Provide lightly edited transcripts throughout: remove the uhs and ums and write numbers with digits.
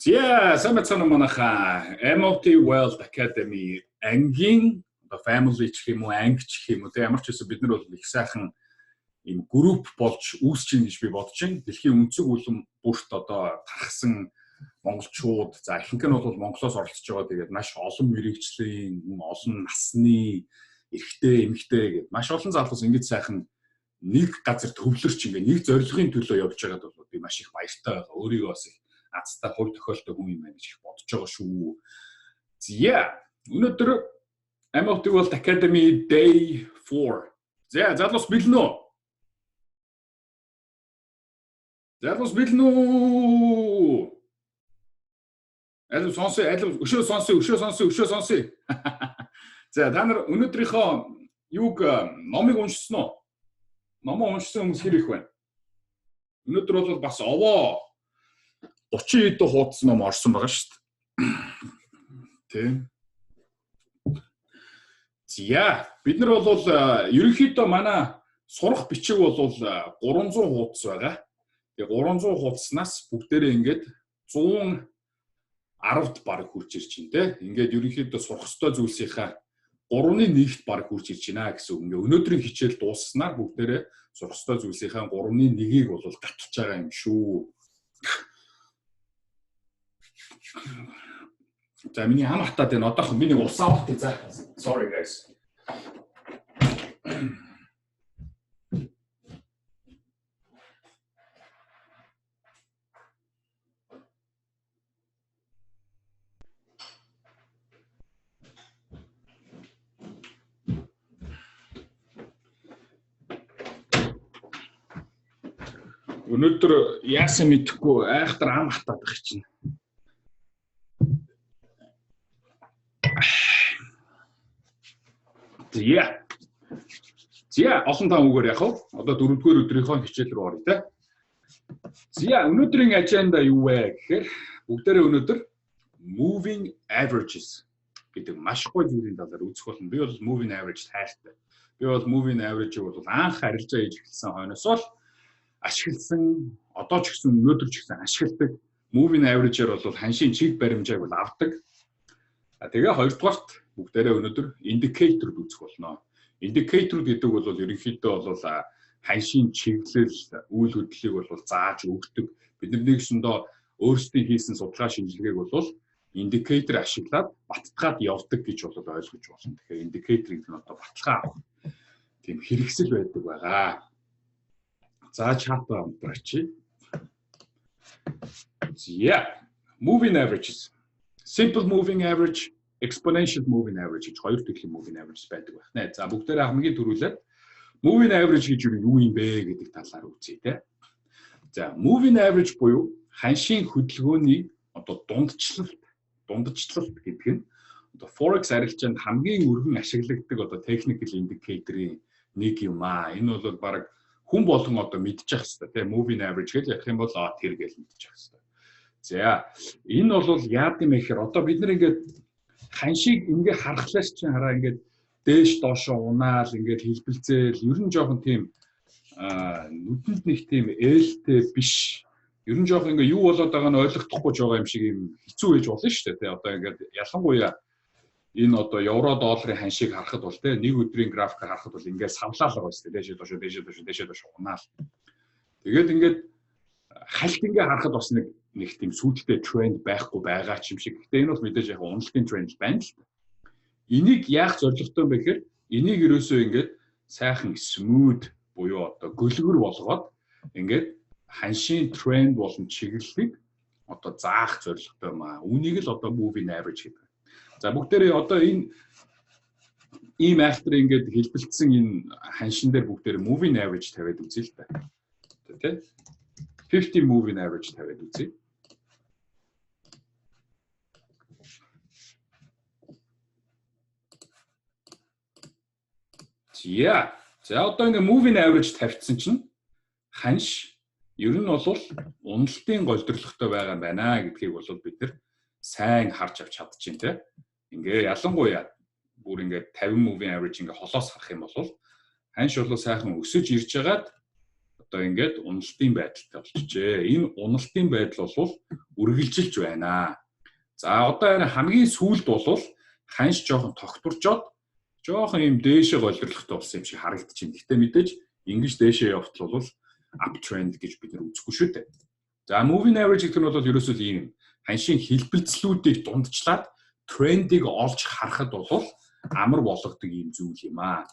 За, сайн байцгаана уу манайхаа. MOT World Academy ангийн одоо family ч гэх юм уу, анги ч гэх юм уу, тэг ямар ч байсан бид нар бол их сайхан ийм групп болж үүсэж гин гэж би бодож байна. Дэлхийн өнцөг үлэм бүрт одоо тархсан монголчууд, за ихэнх нь бол Монголоос оролцож байгаа. Тэгээд маш олон мэрэгжлийн, олон насны эрэгтэй, эмэгтэй гээд маш олон залуус ингэж сайхан нэг газар төвлөрч ингээ нэг зорилгын төлөө явж байгаад бол би маш их баяртай байгаа. Өөрийгөө бас их азтай хувь тохиолтой хүн юм байна гэж их бодож байгаа шүү. За, өнөөдөр MOT World Academy Day 4. За, залуус бэлэн үү? Залуус бэлэн үү? Аль сонсъё, аль өшөө сонсъё, өшөө сонсъё, өшөө сонсъё. За, та нар өнөөдрийнхөө юуг номыг уншсан уу? Номоо уншсан хүмүүс хэр их байна? Өнөөдөр бол бас овоо 30 хэдэн хуудас ном орсон байгаа шүү дээ. Тэ. За, бид нар бол ерөнхийдөө манай сурах бичиг бол 300 хуудас байгаа. Тэгээ 300 хуудаснаас бүгдээрээ ингээд 110-д бараг хүрч ирж байна те. Ингээд ерөнхийдөө сурах ёстой зүйлсийнхаа 3-ны 1-т бараг хүрч ирж байна гэсэн үг. Ингээ өнөөдрийн хичээл дууссанаар бүгдээрээ сурах ёстой зүйлсийнхаа 3-ны 1-ийг бол гаталж байгаа юм шүү. За, миний хам хатаад байна. Одоох миний ус авах тий. За, sorry guys. Өнөөдөр яасан мэдэхгүй айхтар ам хатаад байх чинь. За. За, олон таа үгээр яах вэ? Одоо дөрөвдүгээр өдрийнхөө хичээл рүү оръё те. За, өнөөдрийн аженда юу вэ гэхээр бүгдээрээ өнөөдөр moving averages гэдэг маш гоё зүйлийн талаар үзэх болно. Би бол moving average хайртай. Би бол moving average-ийг бол анх арилжаа хийж эхэлсэн хойноос л ашигласан, одоо ч гэсэн өнөөдөр ч гэсэн ашигладаг. Moving average-ээр бол ханшийн чиг баримжааг бол авдаг. Тэгээ хоёрдугаарт бүгдээрээ өнөөдөр индикаторд үзэх болно. Индикаторд гэдэг бол ерөнхийдөө бол ханшийн чиглэл, үйл хөдлөлийг бол зааж өгдөг. Бид нар нэгсэндээ өөрсдийн хийсэн судалгаа шинжилгээг бол индикатор ашиглаад баттгаад явдаг гэж бол ойлгож болно. Тэгэхээр индикатор гэдэг нь одоо баталгаа авах тийм хэрэгсэл байдаг байгаа. За, чат амтраач. За, moving averages. Simple moving average, exponential moving average гэж хоёр төрлийн moving average байдаг байх нэ. За, бүгдээрээ хамгийн түрүүлээд moving average гэж юу юм бэ гэдэг талаар үзье те. За, moving average буюу ханшийн хөдөлгөөний одоо дундчлалт гэдэг нь одоо forex арилжаанд хамгийн өргөн ашиглагддаг одоо technical indicator-ийн нэг юм аа. Энэ бол баг хүн болгон одоо мэдчих хэвээр те, moving average гэж ярих юм бол тэр гэж мэдчих хэвээр. За, энэ бол яад юм бэ гэхээр одоо бид нар ингээд ханшийг ингээ харахлаас чинь хараа ингээд дээш доошоо унаал ингээд хэлбэлзээл ер нь жоохон тийм нүдэнд нэг тийм ээлтэй биш. Ер нь жоохон ингээ юу болоод байгааг нь ойлгохдохгүй байгаа юм шиг юм хэцүү байж болно шүү дээ те. Одоо ингээд ялангуяа энэ одоо евро долларын ханшийг харахад бол те, нэг өдрийн график харахад бол ингээд савлаал байгаа шүү дээ. Дээшээ доошоо, дээшээ доошоо, дээшээ доошоо унаал. Тэгээд ингээд хальт ингээ харахад бас нэг тийм сүйдтэй тренд байхгүй байгаа ч юм шиг. Гэтэ энэ бол мэдээж яг уналтын тренд байна л та. Энийг яах зорилготой юм бэ гэхээр энийг ерөөсөө ингээд сайхан smooth буюу одоо гөлгөр болгоод ингээд ханшийн тренд болон чиглэлийг одоо заах зорилготой юм аа. Үүнийг л одоо moving average гэдэг. За, бүгдээрээ одоо энэ ийм айхтар ингээд хэлбэлцсэн энэ ханшин дээр бүгдээрээ moving average тавиад үзье л та. Тэ? 50 moving average тавиад үзье. За. За, одоо ингээ moving average тавьчихсан чинь ханш ер нь бол уналтын голдролтой байгаа юм байна гэдгийг бол бид нар сайн харж авч чадчихээн те. Ингээ ялангуяа бүр ингээ 50 moving average ингээ холоос харах юм бол ханш бол сайхан өсөж ирж байгаад Одоо ингээд уналтын байдалтай болчихжээ. Энэ уналтын байдал бол үргэлжилж байна. За одоо энэ хамгийн сүүлд бол ханш жоохон тогтворчоод жоохон юм дээшээ голирлохтой болсон юм шиг харагдчихэв. Гэхдээ мэдээж ингэж дээшээ явтал бол uptrend гэж бид нар үзэхгүй шүү дээ. За moving average гэдэг нь бол ерөөсөө л ийм юм. Ханшийн хэлбэлцлүүдийг дундчлаад трендийг олж харахад бол амар болгодог ийм зүйл юм аа.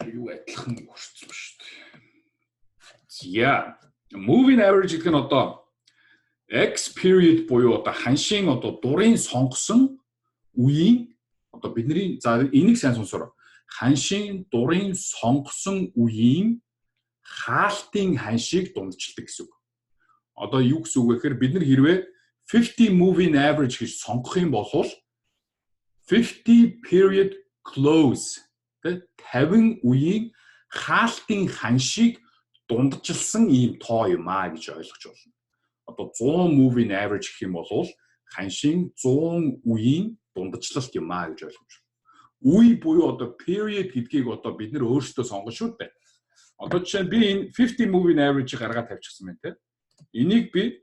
Юу адилхан өрцсөн шүү дээ. За moving average гэдэг нь одоо X period буюу одоо ханшийн одоо дурын сонгосон үеийн одоо бидний, за, энийг сайн сонсороо, ханшийн дурын сонгосон үеийн хаалтын ханшийг дундчилдаг гэсэн үг. Одоо юу гэсэн үг вэ гэхээр бид нар хэрвээ 50 moving average гэж сонгох юм бол 50 period close, тэ, 50 үеийн хаалтын ханшийг дундчилсан ийм тоо юм аа гэж ойлгож байна. Одоо 100 moving average гэх юм бол ханшийн 100 үеийн дундчлалт юм аа гэж ойлгож байна. Үе буюу одоо period гэдгийг одоо бид нар өөрсдөө сонгоно шүү дээ. Одоо жишээ нь би энэ 50 moving average-ийг гаргаад тавьчихсан байна, те. Энийг би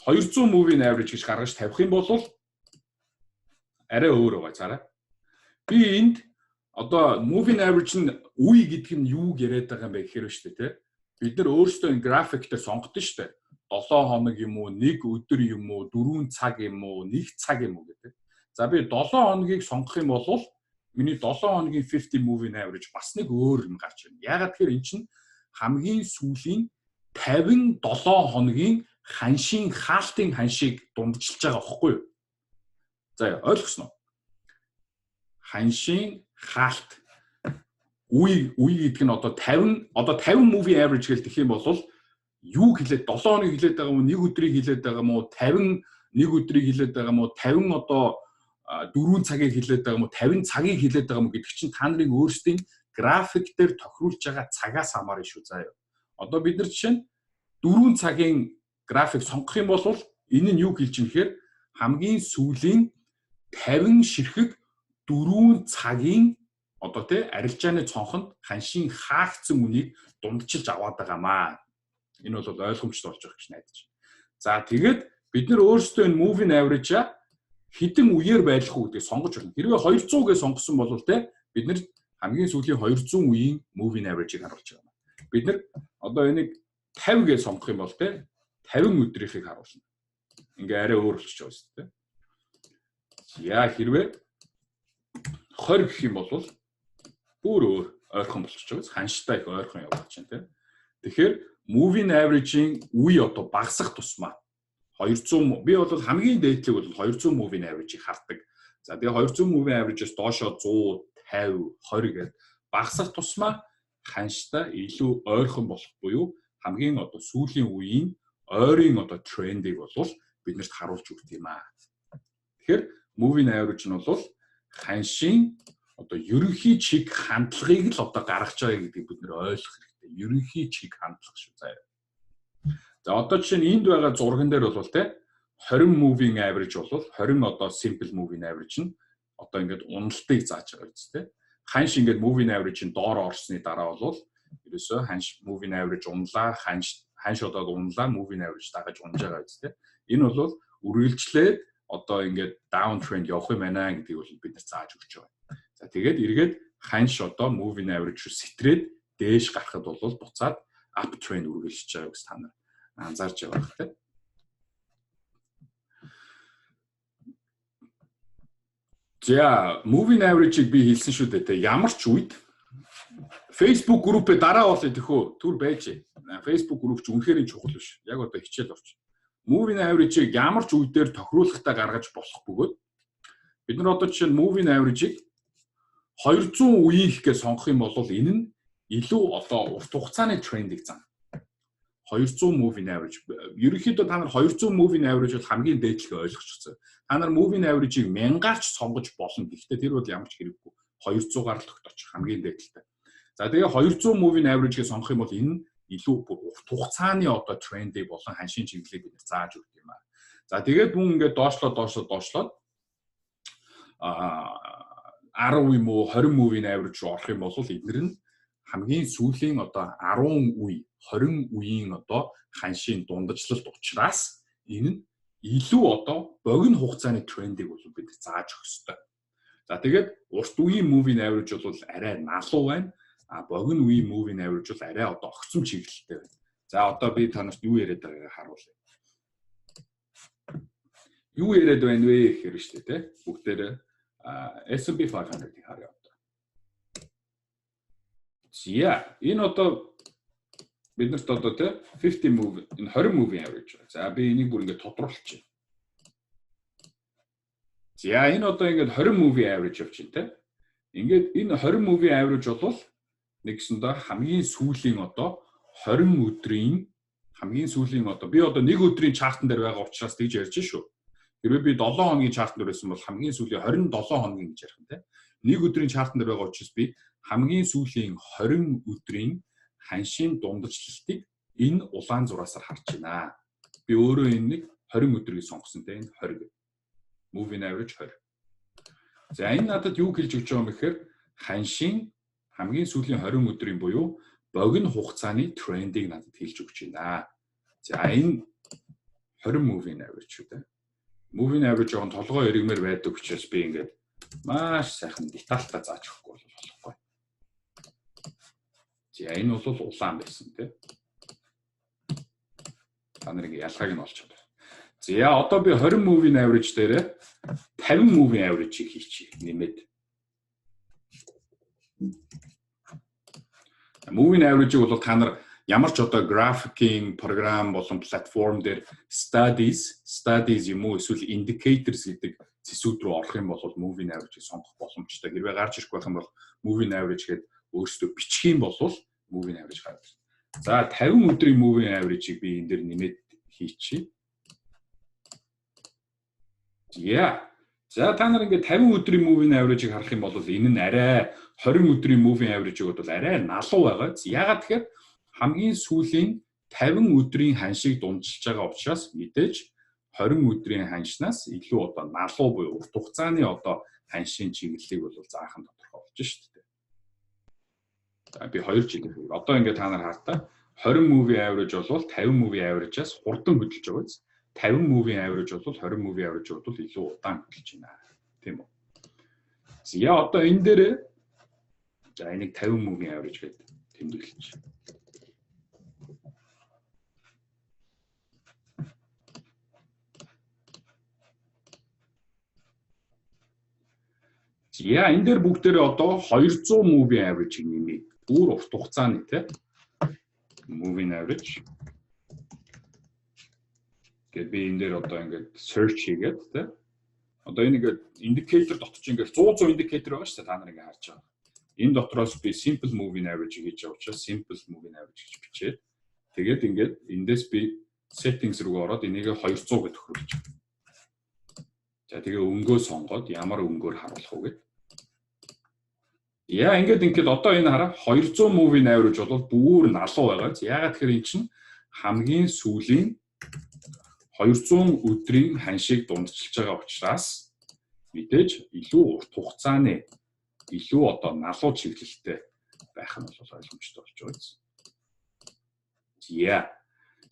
200 moving average гэж гаргаж тавих юм бол арай өөр байгаа, цаарай. Би энд одоо moving average нь үе гэдэг нь юу яриад байгаа юм бэ гэхээр шүү дээ, те. Бид нар өөрсдөө энэ график дээр сонгодог шүү дээ. 7 хоног юм уу, 1 өдөр юм уу, 4 цаг юм уу, 1 цаг юм уу гэдэг. За, би 7 хоногийг сонгох юм бол миний 7 хоногийн 50 moving average бас нэг өөр юм гарч ирнэ. Яагаад тэгэхээр эн чинь хамгийн сүүлийн 57 хоногийн ханшийн хаалтын ханшийг дундчилж байгаа байхгүй юу? За, ойлгосноо? Ханшийн хаалт үе, үе гэдэг нь одоо 50, одоо 50 moving average гэж гэх юм бол юу хэлээд, 7 хоног хэлээд байгаа юм уу, нэг өдрийг хэлээд байгаа юм уу, 51 өдрийг хэлээд байгаа юм уу, 50 одоо 4 цагийг хэлээд байгаа юм уу, 50 цагийг хэлээд байгаа юм уу гэдэг чинь та нарын өөрсдийн график дээр тохируулж байгаа цагаас хамаарна шүү, заа юу. Одоо бид нар жишээ нь 4 цагийн график сонгох юм бол энэ нь юу хэлж юм гэхээр хамгийн сүүлийн 50 ширхэг 4 цагийн одоо, тий, арилжааны цонхонд ханшийн хаагдсан үнийг дундчилж аваад байгаамаа. Энэ бол ойлгомжтой болж байгаа гэж найдаж байна. За, тэгээд бид нар өөрсдөө энэ moving average-а хэдэн үеэр байлах уу гэдгийг сонгож болно. Хэрвээ 200 гэж сонгосон бол, те, бид нар хамгийн сүүлийн 200 үеийн moving average-ийг харуулж байгаа юм. Бид нар одоо энийг 50 гэж сонгох юм бол, те, 50 өдрийнхийг харуулна. Ингээ арай өөр болчихж байгаа шүү дээ. За, хэрвээ 20 гэх юм бол бүр өөр ойрхон болчихж байгаа. Ханштай их ойрхон яваад чинь, те. Тэгэхээр moving average-ийн үе одоо багасах тусмаа 200, би бол хамгийн дээдлэг бол 200 moving average-ийг хардаг. За, тэгээ 200 moving average-ээс доошоо 100, 50, 20 гээд багасах тусмаа ханштай илүү ойрхон болох буюу хамгийн одоо сүүлийн үеийн ойрын одоо трендийг бол биднэрт харуулж өгдөг юм аа. Тэгэхээр moving average нь бол ханшийн одоо ерөнхий чиг хандлагыг л одоо гаргаж байгаа гэдгийг бид нэр ойлгох хэрэгтэй. Ерөнхий чиг хандлага шүү, заяа. За, одоо жишээ нь энд байгаа зурган дээр бол, те, 20 moving average бол 20 одоо simple moving average нь одоо ингээд уналтыг зааж байгаа биз, те. Ханш ингээд moving average-ийн доор орсны дараа бол ерөөсөө ханш moving average унлаа, ханш одоо унлаа, moving average дагаж унж байгаа биз, те. Энэ бол үргэлжлээд одоо ингээд down trend явах юм байна гэдгийг бол бид нар зааж өгч байгаа. За, тэгээд эргээд ханш одоо moving average руу сэтрээд дээш гарахад бол буцаад up trend үргэлжлэж байгаа гэж та нар анзаарч байгаа бах, те. За, moving average-ийг би хэлсэн шүү дээ, те. Ямар ч үед Facebook группээ дараа болъё тэхөө түр байж. Facebook групп ч үнэхээр чухал биш. Яг одоо хичээл орч. Moving average-ийг ямар ч үе дээр тохируулахтаа гаргаж болох бөгөөд бид нар одоо жишээ нь moving average-ийг 200 үеийн их гэж сонгох юм бол энэ нь илүү одоо урт хугацааны трендийг зан. 200 moving average. Ерөнхийдөө та нар 200 moving average бол хамгийн дээдлэхээ ойлгочихсон. Та нар moving average-ийг мянгаар ч сонгож болно. Гэхдээ тэр бол ямар ч хэрэггүй. 200-аар л тогтоочих хамгийн дээдэлтэй. За, тэгээ 200 moving average-ийг сонгох юм бол энэ нь илүү урт хугацааны одоо трендийг болон ханшийн чиглэлийг бид зааж өгдөг юм аа. За, тэгээд мөн ингээд доошлоо, доошлоо, доошлоод 10 юм уу 20 moving average руу орох юм бол эдгээр нь хамгийн сүүлийн одоо 10 үе, 20 үеийн одоо ханшийн дундажлалт учраас энэ нь илүү одоо богино хугацааны трендийг бол бид зааж өгөх ёстой. За, тэгээд урт үеийн moving average бол арай налуу байна. А богино үеийн moving average бол арай одоо огцом чиглэлтэй байна. За, одоо би та нарт юу яриад байгааг харуулъя. Юу яриад байна вэ гэхээр шүү дээ, тэ. Бүгдээрээ S&P 500-ыг харъя одоо. За, энэ одоо бид нарт одоо, тэ, 50 move, энэ 20 moving average. За, би энийг бүр ингээд тодруулчих. За, энэ одоо ингээд 20 moving average явж байна, тэ. Ингээд энэ 20 moving average бол нэгсэндээ хамгийн сүүлийн одоо 20 өдрийн хамгийн сүүлийн, одоо би одоо нэг өдрийн chart ан дээр байгаа учраас тэгж ярьж шүү. Хэрвээ би 7 хоногийн chart ан дээр байсан бол хамгийн сүүлийн 27 хоногийн гэж ярих юм, те. Нэг өдрийн chart ан дээр байгаа учраас би хамгийн сүүлийн 20 өдрийн ханшийн дундажлалтыг энэ улаан зураасаар харж байна. Би өөрөө энэ нэг 20 өдрийг сонгосон, те, энэ 20 гэх. Moving average 20. За, энэ надад юу хэлж өгч байгаа юм гэхээр ханшийн хамгийн сүүлийн 20 өдрийн буюу богино хугацааны трендийг надад хэлж өгч байна. За, энэ 20 moving average шүү дээ. Moving average жоохон толгой эргэмээр байдаг учраас би ингээд маш сайхан детальтай зааж өгөхгүй бол болохгүй. За, энэ бол улаан байсан, тий. Та нарыг ялгааг нь олж чадах. За, одоо би 20 moving average дээр 50 moving average-ийг хийчихье нэмээд. Moving average-ийг бол та нар ямар ч одоо графикийн програм болон платформ дээр studies юм уу эсвэл indicators гэдэг цэсүүд рүү орох юм бол moving average-ийг сонгох боломжтой. Хэрвээ гарч ирэхгүй байх юм бол moving average гэдэг өөрсдөө бичих юм бол moving average гарч ирнэ. За, 50 өдрийн moving average-ийг би энэ дээр нэмээд хийчихье. За. За, та нар ингээд 50 өдрийн moving average-ийг харах юм бол энэ нь арай 20 өдрийн moving average-ийг бол арай налуу байгаа. Яагаад тэгэхээр хамгийн сүүлийн 50 өдрийн ханшийг дундчилж байгаа учраас мэдээж 20 өдрийн ханшнаас илүү одоо налуу буюу урт хугацааны одоо ханшийн чиглэлийг бол заах нь тодорхой болж шүү дээ. За, би 2 жилийн хэрэг. Одоо ингээд та нар хартаа 20 moving average бол 50 moving average-аас хурдан хөдөлж байгаа биз? 50 moving average бол 20 moving average бол илүү удаан хөдөлж байна. Тийм үү? За, одоо энэ дээр, за, энийг 50 moving average гэдэг тэмдэглэж. За, энэ дээр бүгдээрээ одоо 200 moving average-ийг нэмье. Бүр урт хугацааны, те, moving average гээд би энэ дээр одоо ингээд search хийгээд, те, одоо энэ ингээд indicator дотор чинь ингээд 100 100 indicator байгаа шүү дээ, та нар ингээд харж байгаа. Энэ дотроос би simple moving average хийж байгаа учраас simple moving average гэж бичээд, тэгээд ингээд эндээс би settings руу ороод энийг 200 гэж тохируулж байна. За, тэгээ өнгөө сонгоод ямар өнгөөр харуулах вэ гэдэг. Яа, ингээд ингээд одоо энэ хараа, 200 moving average бол бүр налуу байгаа. Яагаад тэгэхээр эн чинь хамгийн сүүлийн 200 өдрийн ханшийг дундчилж байгаа учраас мэдээж илүү урт хугацааны, илүү одоо налуу чиглэлтэй байх нь бол ойлгомжтой болж байгаа юм. За.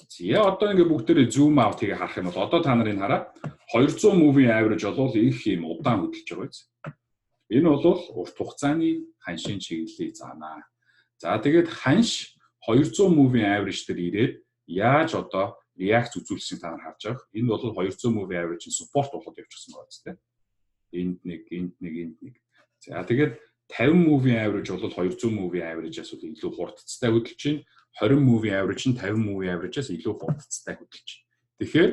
За, одоо ингээ бүгдээрээ zoom out хийгээ харах юм бол одоо та нар энэ хараа, 200 moving average бол их юм удаан хөдөлж байгаа биз. Энэ бол урт хугацааны ханшийн чиглэлийг заанаа. За, тэгээд ханш 200 moving average дээр ирээд яаж одоо реакц үзүүлсэн та нар харж байгаа. Энэ бол 200 moving average-ийн support болоод явчихсан байгаа биз дээ. Энд нэг, энд нэг, энд нэг. За, тэгээд 50 moving average бол 200 moving average-аас бол илүү хурдцтай хөдөлж байна. 20 moving average нь 50 moving average-аас илүү хурдцтай хөдөлж байна. Тэгэхээр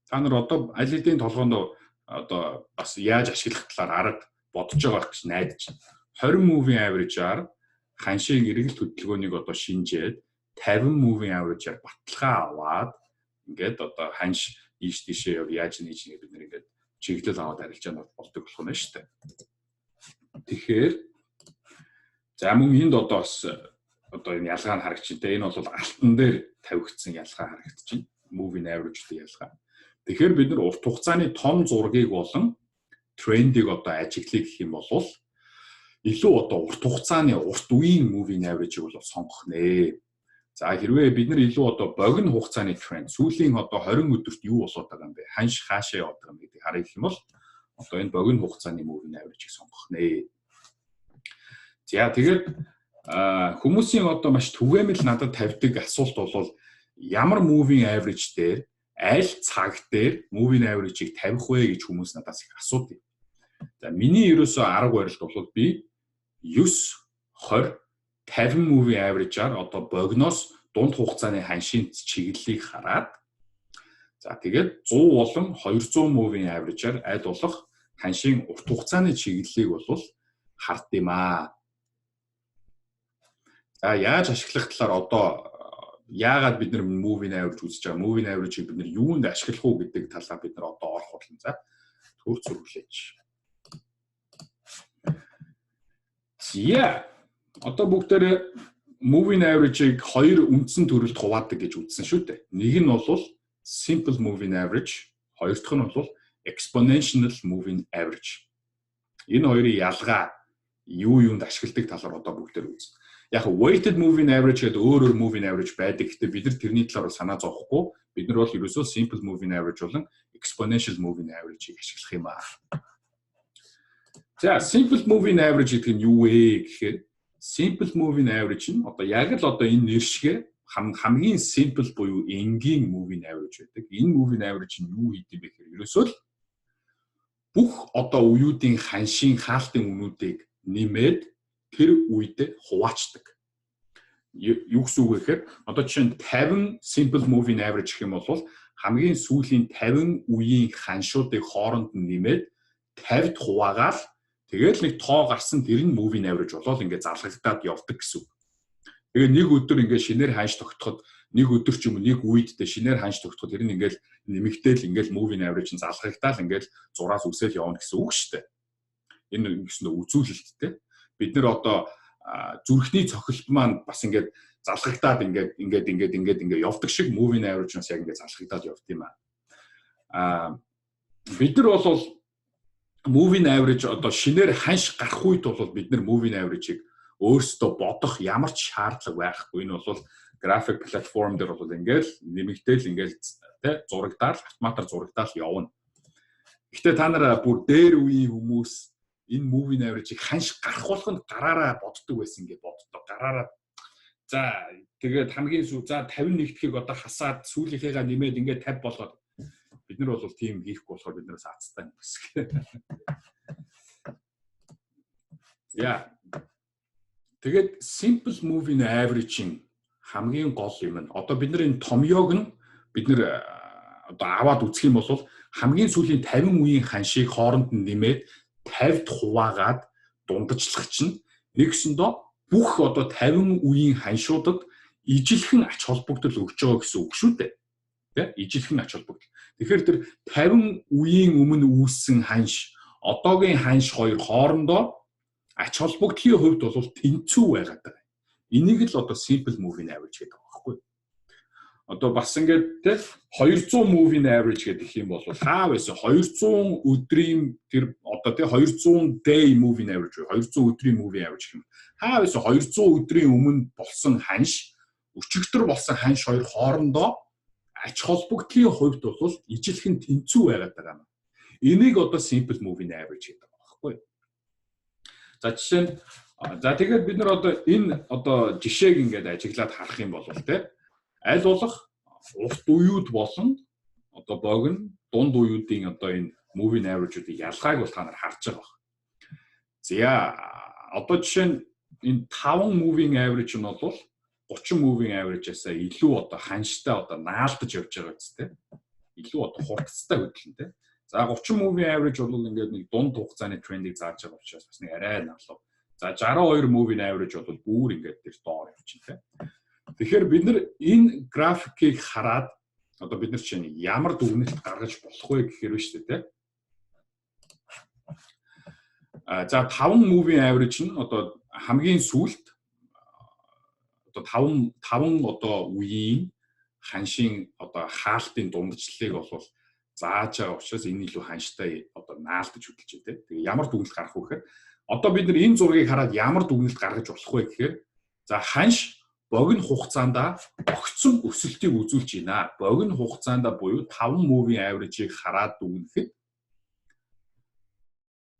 та нар одоо аль хэдийн толгоонд одоо бас яаж ашиглах талаар арга бодож байгаа гэж найдаж байна. 20 moving average-аар ханшийн эргэлт хөдөлгөөнийг одоо шинжээд, 50 moving average-аар баталгаа аваад, ингээд одоо ханш ийш тийшээ яв, яаж нээж нэг бид нар ингээд чиглэл аваад арилжаанд болдог болох нь шүү дээ. Тэгэхээр за, мөн энд одоо бас одоо энэ ялгаа нь харагдчихэв те. Энэ бол алтан дээр тавигдсан ялгаа харагдчихэв. Moving average-ийн ялгаа. Тэгэхээр бид нар урт хугацааны том зургийг болон трендийг одоо ажиглая гэх юм бол илүү одоо урт хугацааны, урт үеийн moving average-ийг бол сонгох нэ. За, хэрвээ бид нар илүү одоо богино хугацааны тренд, сүүлийн одоо 20 өдөрт юу болоод байгаа юм бэ? Ханш хаашаа яваад байгаа юм гэдгийг харах юм бол одоо энэ богино хугацааны moving average-ийг сонгох нэ. За, тэгээд хүмүүсийн одоо маш түгээмэл надад тавьдаг асуулт бол ямар moving average дээр, аль цаг дээр moving average-ийг тавих вэ гэж хүмүүс надаас их асуудаг. За, миний ерөөсөө арга барилд бол би 9, 20, 50 moving average-аар одоо богиноос дунд хугацааны ханшийн чиглэлийг хараад, за, тэгээд 100 болон 200 moving average-аар аль болох ханшийн урт хугацааны чиглэлийг бол хард юм аа. За, яаж ашиглах талаар, одоо яагаад бид нар moving average үзэж байгаа, moving average-ийг бид нар юунд ашиглах уу гэдэг талаар бид нар одоо орох болно. За, төр зүрхлээч. За, одоо бүгдээрээ moving average-ийг хоёр үндсэн төрөлд хуваадаг гэж үзсэн шүү дээ. Нэг нь бол simple moving average, хоёр дахь нь бол exponential moving average. Энэ хоёрын ялгаа, юу юунд ашигладаг талаар одоо бүгдээр үзнэ. Яг weighted moving average гэдэг өөр өөр moving average байдаг. Гэхдээ бид нар тэрний талаар бол санаа зовхгүй. Бид нар бол ерөөсөө simple moving average болон exponential moving average-ийг ашиглах юм аа. За, simple moving average гэдэг нь юу вэ гэхээр simple moving average нь одоо яг л одоо энэ нэр шигээ хамгийн simple буюу энгийн moving average байдаг. Энэ moving average нь юу хийдэг бэ гэхээр ерөөсөө л бүх одоо үеүүдийн ханшийн хаалтын үнүүдийг нэмээд тэр үедээ хуваачдаг. Юу гэсэн үг вэ гэхээр одоо жишээ нь 50 simple moving average гэх юм бол хамгийн сүүлийн 50 үеийн ханшуудыг хооронд нь нэмээд 50-д хуваагаал, тэгэл нэг тоо гарсан, тэр нь moving average болоод ингээд залгагдаад явдаг гэсэн үг. Тэгээ нэг өдөр ингээд шинээр ханш тогтоход, нэг өдөр ч юм уу нэг үед тэ шинээр ханш тогтоход тэр нь ингээд нэмэгдээл, ингээд moving average нь залгагдаал, ингээд зураас өсөөл явна гэсэн үг шүү дээ. Энэ ингэсэн үзүүлэлттэй. Бид нар одоо зүрхний цохилт маань бас ингээд залгагдаад ингээд ингээд ингээд ингээд ингээд явдаг шиг moving average нас яг ингээд залгагдаад явд юм аа. Бид нар бол moving average одоо шинээр ханш гарах үед бол бид нар moving average-ийг өөрсдөө бодох ямар ч шаардлага байхгүй. Энэ бол график платформ дээр бол ингээл нэмэгдээл, ингээл тэ зурагдаал, автоматар зурагдаал явна. Гэхдээ та нар бүр дээр үеийн хүмүүс энэ moving average-ийг ханш гарах болгонд гараараа боддог байсан гэж боддоо. Гараараа, за, тэгээд хамгийн сүү, за, 51 дахийг одоо хасаад сүүлийнхээгээ нэмээд ингээд 50 болгоод. Бид нар бол тийм хийхгүй болохоор бид нараас азтай юм гэсэн. Яа. Тэгээд simple moving average-ийн хамгийн гол юм нь одоо бид нар энэ томьёог нь бид нар одоо аваад үзэх юм бол хамгийн сүүлийн 50 үеийн ханшийг хооронд нь нэмээд 50-д хуваагаад дундажлах чинь нэгсэндөө бүх одоо 50 үеийн ханшуудад ижилхэн ач холбогдол өгч байгаа гэсэн үг шүү дээ. Тэ? Ижилхэн ач холбогдол. Тэгэхээр тэр 50 үеийн өмнө үүссэн ханш, одоогийн ханш хоёр хоорондоо ач холбогдлын хувьд бол тэнцүү байгаад байгаа. Энийг л одоо simple moving average гэдэг байгаа байхгүй. Одоо бас ингээд те 200 moving average гэдэг юм бол хаа байсан 200 өдрийн тэр одоо те 200 day moving average, 200 өдрийн moving average гэх юм. Хаа байсан 200 өдрийн өмнө болсон ханш, өчигдөр болсон ханш хоёр хоорондоо ач холбогдлын хувьд бол ижилхэн тэнцүү байгаад байгаа юм. Энийг одоо simple moving average гэдэг байгаа байхгүй. За, жишээ нь, за, тэгээд бид нар одоо энэ одоо жишээг ингээд ажиглаад харах юм бол те аль болох урт үеүд болон одоо богино, дунд үеүүдийн одоо энэ moving average-уудын ялгааг бол та нар харж байгаа баг. За, одоо жишээ нь энэ 5 moving average нь бол 30 moving average-аас илүү одоо ханштай одоо наалдаж явж байгаа биз дээ. Илүү одоо хурдцтай хөдлөн тэ. За, 30 moving average бол ингээд нэг дунд хугацааны трендийг зааж байгаа учраас бас нэг арай налуу. За, 62 moving average бол бүр ингээд тэр доор явчихна тэ. Тэгэхээр бид нар энэ графикийг хараад одоо бид нар чинь ямар дүгнэлт гаргаж болох вэ гэхээр биш үү те. А за, 5 moving average нь одоо хамгийн сүүлд одоо 5 одоо үеийн ханшийн одоо хаалтын дундчлалыг бол зааж байгаа учраас энэ илүү ханштай одоо наалдаж хөдөлж байна те. Тэгээ ямар дүгнэлт гарах вэ гэхээр Одоо бид нар энэ зургийг хараад ямар дүгнэлт гаргаж болох вэ гэхээр, за, ханш богино хугацаанд огцом өсөлтийг үзүүлж байна. Богино хугацаанд буюу 5 moving average-ийг хараад дүгнэхэд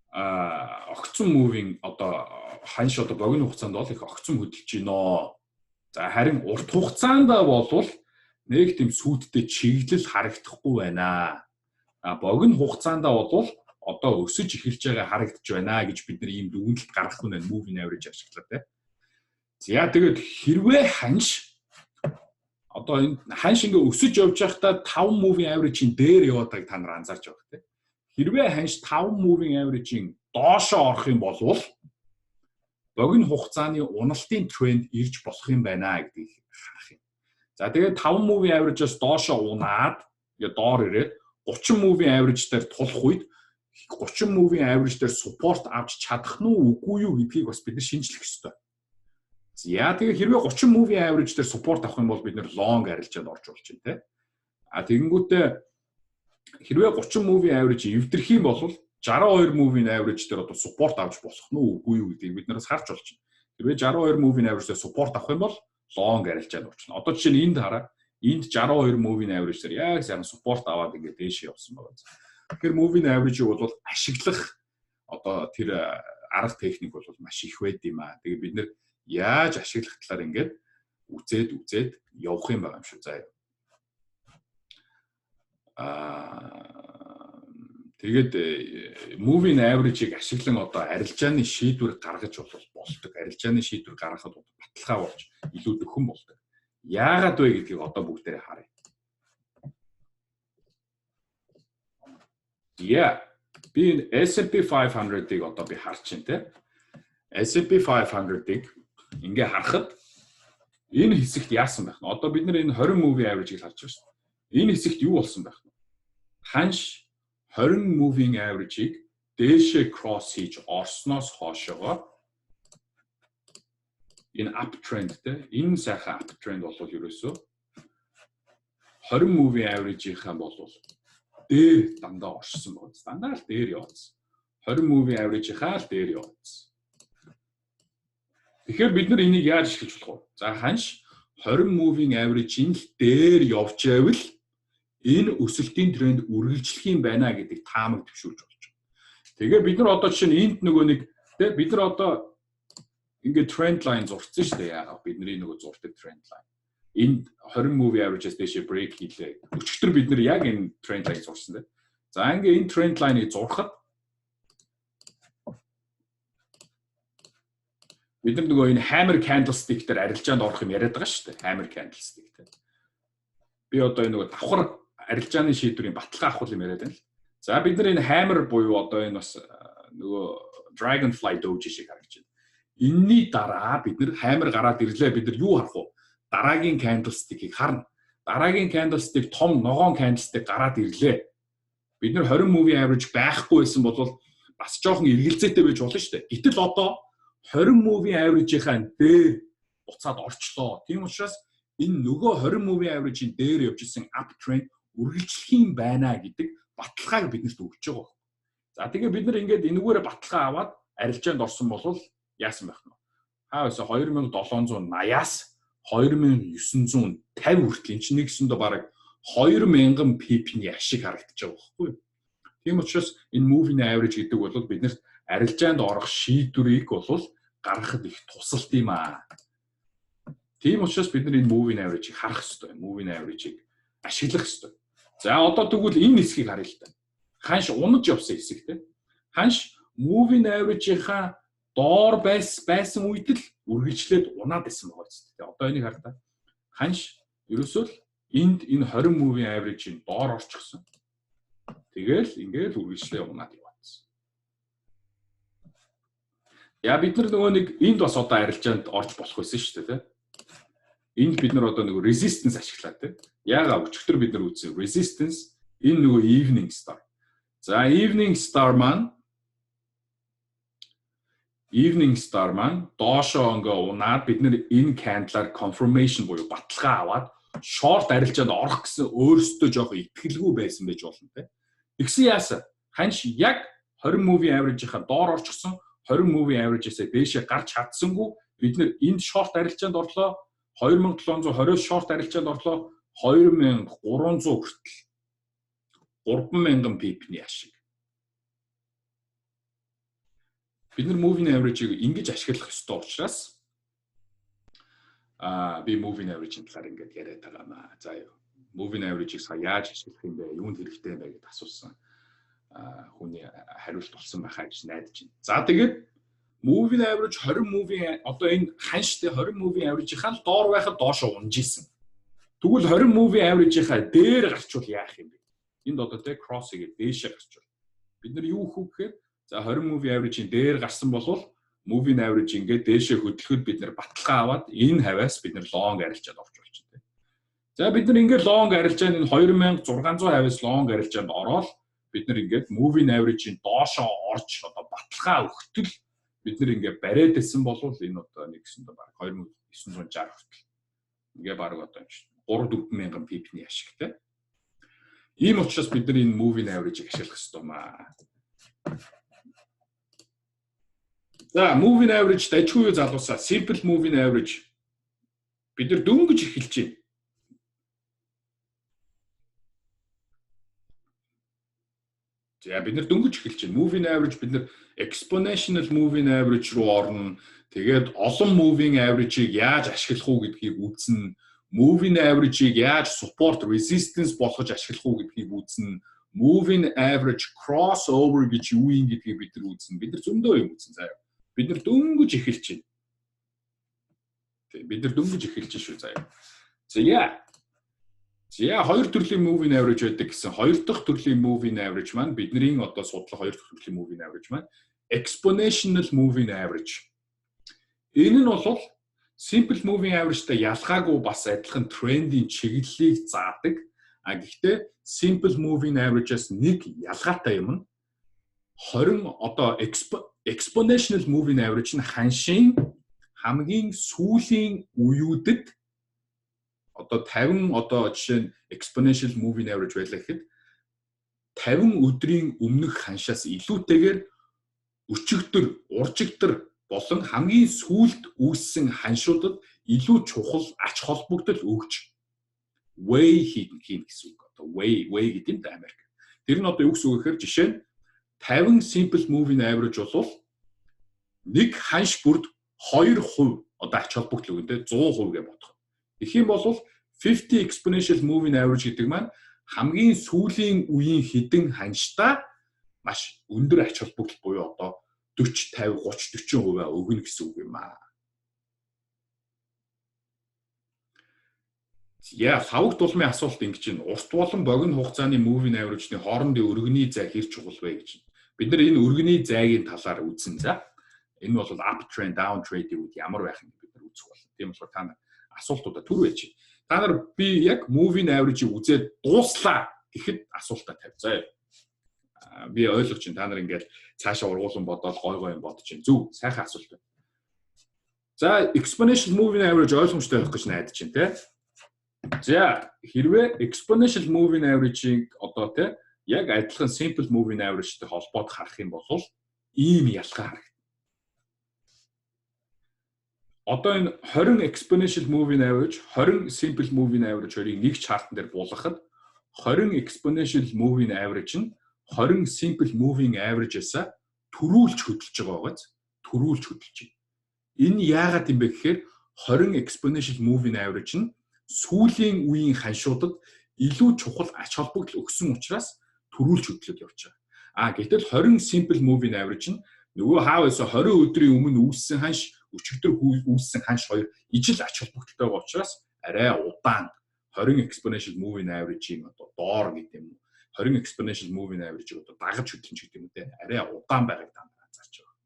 огцом moving, одоо ханш одоо богино хугацаанд бол их огцом хөдөлж байна. За, харин урт хугацаанд болвол нэг тийм сүйдтэй чиглэл харагдахгүй байна. А богино хугацаанд бол одоо өсөж эхэлж байгаа харагдаж байна гэж бид нар ийм дүгнэлт гаргах нь moving average ашиглаад, тийм. За, тэгээд хэрвээ ханш одоо энэ ханш ингээ өсөж явж байхдаа 5 moving average-ийн дээр яваад байгааг та нар анзаарч байгаа, тийм. Хэрвээ ханш 5 moving average-ийн доошоо орох юм бол богино хугацааны уналтын тренд ирж болох юм байна гэдгийг харах юм. За, тэгээд 5 moving average-аас доошоо унаад ингээ доор ирээд 30 moving average дээр тулах үед 30 moving average дээр support авч чадах нь үгүй юу гэдгийг бас бид нар шинжлэх ёстой. За, тэгээ хэрвээ 30 moving average дээр support авах юм бол бид нар long арилжаанд орж болж байна, те. А тэгэнгүүтээ хэрвээ 30 moving average эвдэрх юм бол 62 moving average дээр одоо support авч болох нь үгүй юу гэдгийг бид нараас харж болж байна. Хэрвээ 62 moving average дээр support авах юм бол long арилжаанд орчихно. Одоо жишээ нь энд хараа. Энд 62 moving average дээр яг сайхан support аваад ингээд дээш явсан байгаа. Тэгэхээр moving average-ийг бол ашиглах одоо тэр арга техник бол маш их байд юм аа. Тэгээ бид нар яаж ашиглах талаар ингээд үзээд үзээд явах юм байгаа юм шүү, заа. Тэгээд moving average-ийг ашиглан одоо арилжааны шийдвэр гаргаж бол болдог. Арилжааны шийдвэр гаргахад баталгаа болж илүү дөхөн болдог. Яагаад вэ гэдгийг одоо бүгдээрээ харъя. Yeah. Би энэ S&P 500-ыг одоо би харж байна, те. S&P 500-ыг ингээ харахад энэ хэсэгт яасан байх нь? Одоо бид нар энэ 20 moving average-ийг харж байгаа шүү дээ. Энэ хэсэгт юу болсон байх нь? Ханш 20 moving average-ийг дээшээ cross хийж орсноос хоошоогоо энэ uptrend, те, энэ сайхан uptrend бол ерөөсөө 20 moving average-ийнхаа бол дээр дандаа оршсон байна. Дандаа л дээр явуулсан. 20 moving average-ийнхаа л дээр явуулсан. Тэгэхээр бид нар энийг яаж ашиглаж болох вэ? За, ханш 20 moving average-ийн л дээр явж байвал энэ өсөлтийн тренд үргэлжлэх юм байна гэдэг таамаг дэвшүүлж болж байна. Тэгээ бид нар одоо жишээ нь энд нөгөө нэг, тэ, бид нар одоо ингээд trend line зурцсан шүү дээ. Яагаад бидний нөгөө зурдаг trend line. Энд 20 moving average-аас дээшээ break хийлээ. Өчигдөр бид нар яг энэ trend line зурсан, тэ. За, ингээ энэ trend line-ыг зурхад бид нар нөгөө энэ hammer candlestick дээр арилжаанд орох юм яриад байгаа шүү дээ. Hammer candlestick, тэ. Би одоо энэ нөгөө давхар арилжааны шийдвэрийн баталгаа авах юм яриад байна л. За, бид нар энэ hammer буюу одоо энэ бас нөгөө dragonfly doji шиг харагдаж байна. Энийний дараа бид нар hammer гараад ирлээ. Бид нар юу харах вэ? Дараагийн candlestick-ийг харна. Дараагийн candlestick том ногоон candlestick гараад ирлээ. Бид нар 20 moving average байхгүй байсан бол бас жоохон эргэлзээтэй байж болно шүү дээ. Гэтэл одоо 20 moving average-ийнхаа дээр буцаад орчлоо. Тийм учраас энэ нөгөө 20 moving average-ийн дээр явж исэн uptrend үргэлжлэх юм байна гэдэг баталгааг биднэрт өгч байгаа. За, тэгээ бид нар ингээд энэгээрээ баталгаа аваад арилжаанд орсон бол яасан байх нь? Хаа байсан 2780-аас 2950 хүртэл энэ чинь нэгсэндээ бараг 2000 pip-ний ашиг харагдаж байгаа байхгүй юу? Тийм учраас энэ moving average гэдэг бол биднэрт арилжаанд орох шийдвэрийг бол гаргахад их тусалт юм аа. Тийм учраас бид нар энэ moving average-ийг харах ёстой. Moving average-ийг ашиглах ёстой. За, одоо тэгвэл энэ хэсгийг харъя л та. Ханш унаж явсан хэсэг, те. Ханш moving average-ийнхаа доор байсан үед л үргэлжлээд унаад байсан байгаа биз дээ. Одоо энийг хар та. Ханш ерөөсөө л энд энэ 20 moving average-ийн доор орчихсон. Тэгэл ингээл үргэлжлээ унаад яваадсан. Я, бид нар нөгөө нэг энд бас одоо арилжаанд орж болох байсан шүү дээ, тэ. Энд бид нар одоо нөгөө resistance ашиглаа, тэ. Яагаад өчигдөр бид нар үзсэн resistance энэ нөгөө evening star. За, evening star маань доошоо ингээ унаад бид нар энэ candle-аар confirmation буюу баталгаа аваад short арилжаанд орох гэсэн өөрсдөө жоохон итгэлгүй байсан байж болно, те. Тэгсэн яасан? Ханш яг 20 moving average-ийнхаа доор орчихсон, 20 moving average-ээс дээшээ гарч чадсангүй. Бид нэр энд short арилжаанд орлоо. 2720-оос short арилжаанд орлоо. 2300 хүртэл 3000 pip-ний ашиг. Бид нар moving average-ийг ингэж ашиглах ёстой учраас би moving average-ийн талаар ингээд яриад байгаа маа. За юу. Moving average-ийг сая яаж ашиглах юм бэ? Юунд хэрэгтэй юм бэ гэдээ асуусан хүний хариулт болсон байхаа гэж найдаж байна. За, тэгээд moving average 20 moving, одоо энэ ханштай 20 moving average-ийнхаа л доор байхад доошоо унж исэн. Тэгвэл 20 moving average-ийнхаа дээр гарчвал яах юм бэ? Энд одоо те cross хийгээд дээшээ гарчвал бид нар юу хүү гэхээр, за, 20 moving average-ийн дээр гарсан бол moving average ингээд дээшээ хөдлөхөд бид нар баталгаа аваад энэ хавиас бид нар long арилжаад орж болчихно те. За, бид нар ингээд long арилжаанд энэ 2600 хавиас long арилжаанд ороод бид нар ингээд moving average-ийн доошоо орж одоо баталгаа өгтөл бид нар ингээд бариад байсан бол энэ одоо нэгсэндээ баг 2960 хүртэл ингээ баг одоо 3 4 мянган pip-ний ашигтай. Ийм учраас бид нар энэ moving average-ийг ашиглах ёстой маа. За, moving average дажгүй юу, залуусаа? Simple moving average. Бид нар дөнгөж эхэлж байна. За, бид нар дөнгөж эхэлж байна. Moving average, бид нар exponential moving average руу орно. Тэгээд олон moving average-ийг яаж ашиглах уу гэдгийг үзнэ. Moving average-ийг яаж support, resistance болгож ашиглах уу гэдгийг үзнэ. Moving average crossover гэж юу юм гэдгийг бид нар үзнэ. Бид нар зөндөө юм үзнэ заяа. Бид нар дөнгөж эхэлж байна. Тэг, бид нар дөнгөж эхэлж шүү заяа. За яа. За, хоёр төрлийн moving average байдаг гэсэн. Хоёр дахь төрлийн moving average маань, бидний одоо судлах хоёр дахь төрлийн moving average маань exponential moving average. Энэ нь бол simple moving average-тай ялгаагүй бас адилхан трендийн чиглэлийг заадаг. А гэхдээ simple moving average-аас нэг ялгаатай юм нь 20 одоо exponential moving average нь ханшийн хамгийн сүүлийн үеүүдэд одоо 50, одоо жишээ нь exponential moving average байлаа гэхэд 50 өдрийн өмнөх ханшаас илүүтэйгээр өчигдөр, уржигдөр болон хамгийн сүүлд үүссэн ханшуудад илүү чухал ач холбогдол өгч weigh хийнэ гэсэн үг. Одоо weigh гэдэг юм да Америк. Тэр нь одоо юу гэсэн үг гэхээр, жишээ нь 50 simple moving average бол нэг ханш бүрд 2% одоо ач холбогдол өгнө те, 100% гэж бодох. Тэгэх юм бол 50 exponential moving average гэдэг маань хамгийн сүүлийн үеийн хэдэн ханштай маш өндөр ач холбогдол буюу одоо 40, 50, 30, 40% өгнө гэсэн үг юм аа. Яа, лавг дулмын асуулт ингэж байна. Урт болон богино хугацааны moving average-ны хоорондын өргөний зай хэр чухал вэ гэж. Бид нар энэ өргөний зайгийн талаар үзсэн за. Энэ бол up trend, down trend-ийн үед ямар байх юм бид нар үзэх болно. Тийм болохоор та нар асуултуудаа түр байж. Та нар би яг moving average-ийг үзээд дууслаа гэхэд асуултаа тавь заяа. Би ойлгож чинь та нар ингээд цаашаа ургуулсан бодоол гой гой юм бодож чинь. Зөв, сайхан асуулт байна. За, exponential moving average ойлгомжтой байх гэж найдаж байна те. За, хэрвээ exponential moving average-ийг одоо те яг адилхан simple moving average-тэй холбоод харах юм бол ийм ялгаа харагдана. Одоо энэ 20 exponential moving average, 20 simple moving average хоёрыг нэг chart-ан дээр буулгахад 20 exponential moving average нь 20 simple moving average-аас түрүүлж хөдөлж байгаа байгааз, түрүүлж хөдөлж байна. Энэ яагаад юм бэ гэхээр 20 exponential moving average нь сүүлийн үеийн ханшуудад илүү чухал ач холбогдол өгсөн учраас түрүүлж хөдлөд явж байгаа. А гэтэл 20 simple moving average нь нөгөө хааваас 20 өдрийн өмнө үүссэн ханш, өчигдөр үүссэн ханш хоёр ижил ач холбогдолтой байгаа учраас арай удаан 20 exponential moving average-ийн одоо доор гэдэг юм уу, 20 exponential moving average-ийг одоо дагаж хөдлөн ч гэдэг юм уу те, арай удаан байгааг та нар анзаарч байгаа.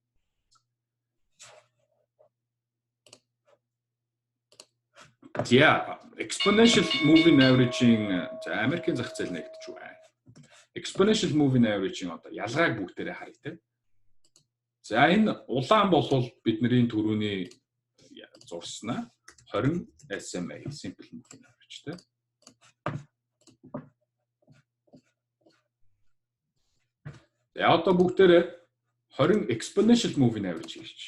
За, exponential moving average-ийн, за, Америкийн зах зээл нэгдэж байна. Exponential moving average-ийн одоо ялгааг бүгдээрээ харъя те. За, энэ улаан болвол бидний түрүүний зурснаа 20 SMA, simple moving average те. За, одоо бүгдээрээ 20 exponential moving average гэж.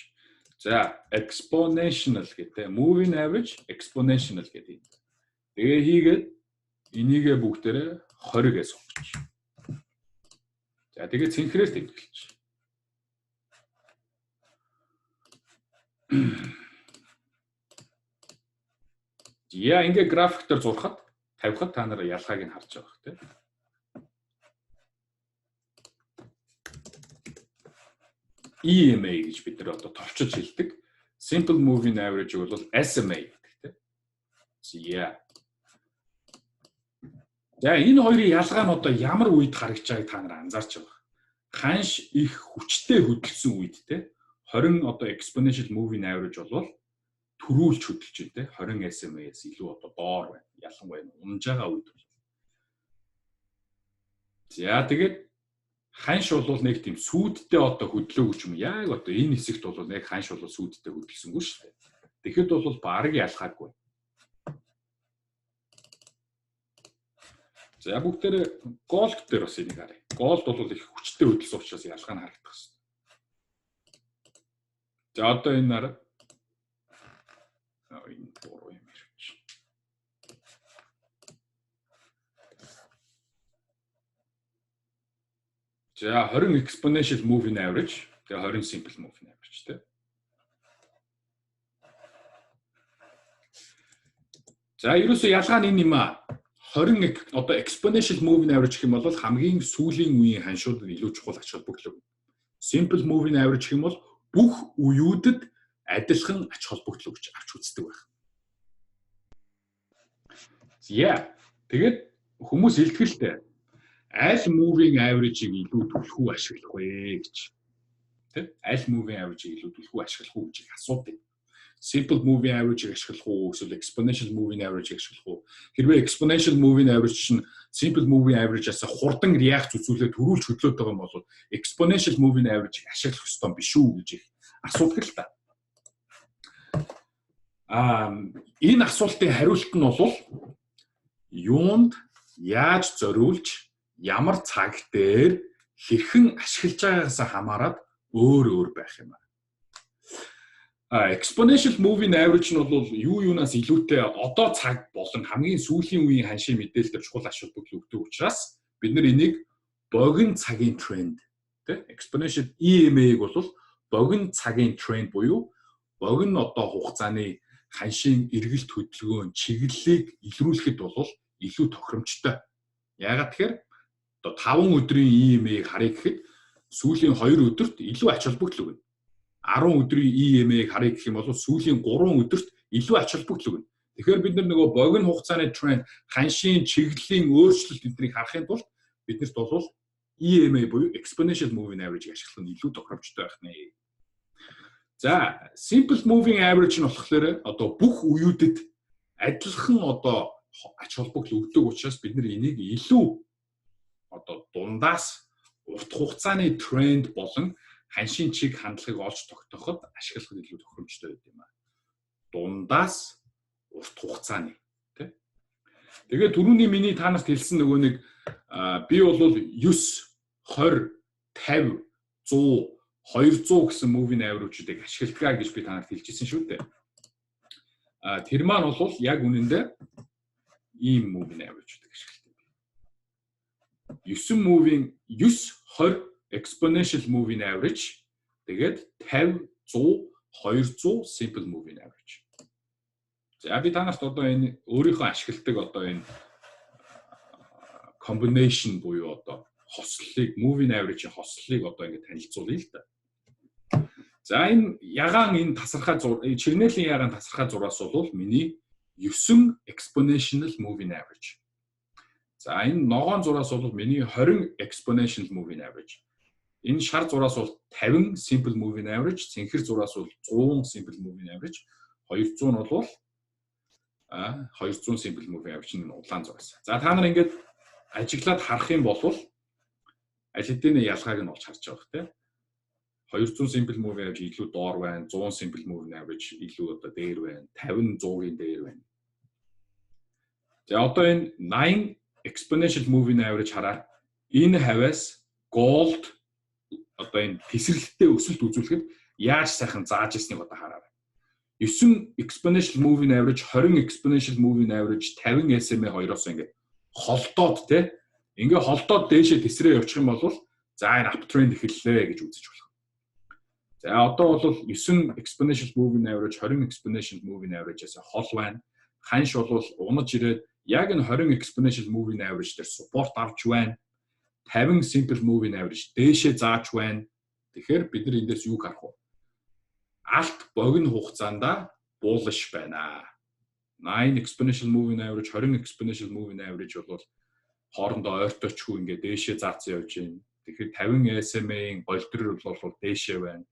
За, exponential гэдэг moving average exponential гэдэг. Тэгээ хийгээд энийгээ бүгдээрээ 20 гэж сонгоч. За, тэгээ цэнхрээр тэмдэглэж. Яа, ингээ график дээр зурхад тавихад та нар ялгааг нь харж байгаа хэрэг тийм. EMA гэж бид нар одоо товчилж хэлдэг. Simple Moving Average бол SMA гэдэг тийм. За. За, энэ хоёрын ялгаа нь одоо ямар үед харагдж байгааг та нар анзаарч байгаа. Ханш их хүчтэй хөдөлсөн үед те 20 одоо exponential moving average бол төрүүлж хөдөлж байна те 20 SMA-с илүү одоо доор байна. Ялангуяа унж байгаа үед бол. За, тэгээд ханш бол нэг тийм сүйдтэй одоо хөдлөөгүй ч юм уу. Яг одоо энэ хэсэгт бол нэг ханш бол сүйдтэй хөдөлсөнгүй шүү дээ. Тэгэхэд бол бараг ялгаагүй. За, бүгдээрээ gold дээр бас энийг харъя. Gold бол их хүчтэй хөдөлсөн учраас ялгаа нь харагдах хэрэгтэй. За, одоо энэ нараа энэ буруу юм ярьж. За, 20 exponential moving average, тэгээ 20 simple moving average тэ. За, ерөөсөө ялгаа нь энэ юм аа. 20 одоо exponential moving average гэх юм бол хамгийн сүүлийн үеийн ханшуудад илүү чухал ач холбогдол өгнө. Simple moving average гэх юм бол бүх үеүүдэд адилхан ач холбогдол өгч авч үздэг байх. За, тэгээд хүмүүс илтгэлтэй аль moving average-ийг илүү түлхүү ашиглах вэ гэж. Тэ? Аль moving average-ийг илүү түлхүү ашиглах уу гэж асуудаг. Simple moving average-ийг ашиглах уу эсвэл exponential moving average-ийг ашиглах уу? Хэрвээ exponential moving average чинь simple moving average-аас хурдан реакц үзүүлээд төрүүлж хөдлөөд байгаа юм бол exponential moving average-ийг ашиглах ёстой биш үү гэж их асуудаг л та. Энэ асуултын хариулт нь бол юунд яаж зориулж ямар цаг дээр хэрхэн ашиглаж байгаагаас хамаарат өөр өөр байх юм аа. Exponential moving average нь бол юу юунаас илүүтэй одоо цаг болон хамгийн сүүлийн үеийн ханшийн мэдээлэл дээр чухал ач холбогдол өгдөг учраас бид нар энийг богино цагийн тренд тий exponential EMA-г бол богино цагийн тренд буюу богино одоо хугацааны ханшийн эргэлт хөдөлгөөн чиглэлийг илрүүлэхэд бол илүү тохиромжтой. Яагаад тэгэхээр одоо 5 өдрийн EMA-г харъя гэхэд сүүлийн 2 өдөрт илүү ач холбогдол өгнө. 10 өдрийн EMA-г харъя гэх юм бол сүүлийн 3 өдөрт илүү ач холбогдол өгнө. Тэгэхээр бид нар нөгөө богино хугацааны тренд, ханшийн чиглэлийн өөрчлөлт эднийг харахын тулд биднэрт бол EMA буюу exponential moving average-ийг ашиглах нь илүү тохиромжтой байх нэ. За, simple moving average нь болохоор одоо бүх үеүүдэд адилхан одоо ач холбогдол өгдөг учраас бид нар энийг илүү одоо дундаас урт хугацааны тренд болон ханшийн чиг хандлагыг олж тогтооход ашиглахад илүү тохиромжтой байдаг юм аа. Дундаас урт хугацааны тий. Тэгээд түрүүний миний та нарт хэлсэн нөгөө нэг би бол 9, 20, 50, 100, 200 гэсэн moving average-уудыг ашигладаг гэж би та нарт хэлжсэн шүү дээ. Тэр маань бол яг үнэндээ ийм moving average-уудыг ашигладаг. 9 moving 9 20 exponential moving average, тэгээд 50, 100, 200 simple moving average. За, би та нарт одоо энэ өөрийнхөө ашигладаг одоо энэ combination буюу одоо хослолыг, moving average-ийн хослолыг одоо ингэ танилцуулъя л да. За, энэ ягаан энэ тасархай чирнэлийн ягаан тасархай зураас бол миний 9 exponential moving average. За, энэ ногоон зураас бол миний 20 exponential moving average. Энэ шар зураас бол 50 simple moving average, цэнхэр зураас бол 100 simple moving average, 200 нь бол 200 simple moving average нь улаан зураас. За, та нар ингээд ажиглаад харах юм бол аль хэдийн ялгааг нь олж харж байгаа тийм. 200 simple moving average илүү доор байна, 100 simple moving average илүү одоо дээр байна, 50 100-ийн дээр байна. За, одоо энэ 80 exponential moving average хараа. Энэ хавьяас gold Одоо энэ тесрэлттэй өсөлт үзүүлэхэд яаж сайхан зааж ирснийг одоо хараарай. 9 exponential moving average, 20 exponential moving average, 50 SMA хоёроос ингээд холдоод те ингээ холдоод дээшээ тесрээ явчих юм бол за энэ uptrend эхэллээ гэж үзэж болох. За одоо бол 9 exponential moving average, 20 exponential moving average-аас хол байна. Ханш бол унаж ирээд яг энэ 20 exponential moving average дээр support авч байна. 50 simple moving average дээшээ зааж байна. Тэгэхээр бид нар эндээс юу харах вэ? Алт богино хугацаанд bullish байна. 9 exponential moving average, 20 exponential moving average бол хоорондоо ойртойчгүй ингээд дээшээ заацсан явж байна. Тэгэхээр 50 SMA-ийн голдрол бол дээшээ байна.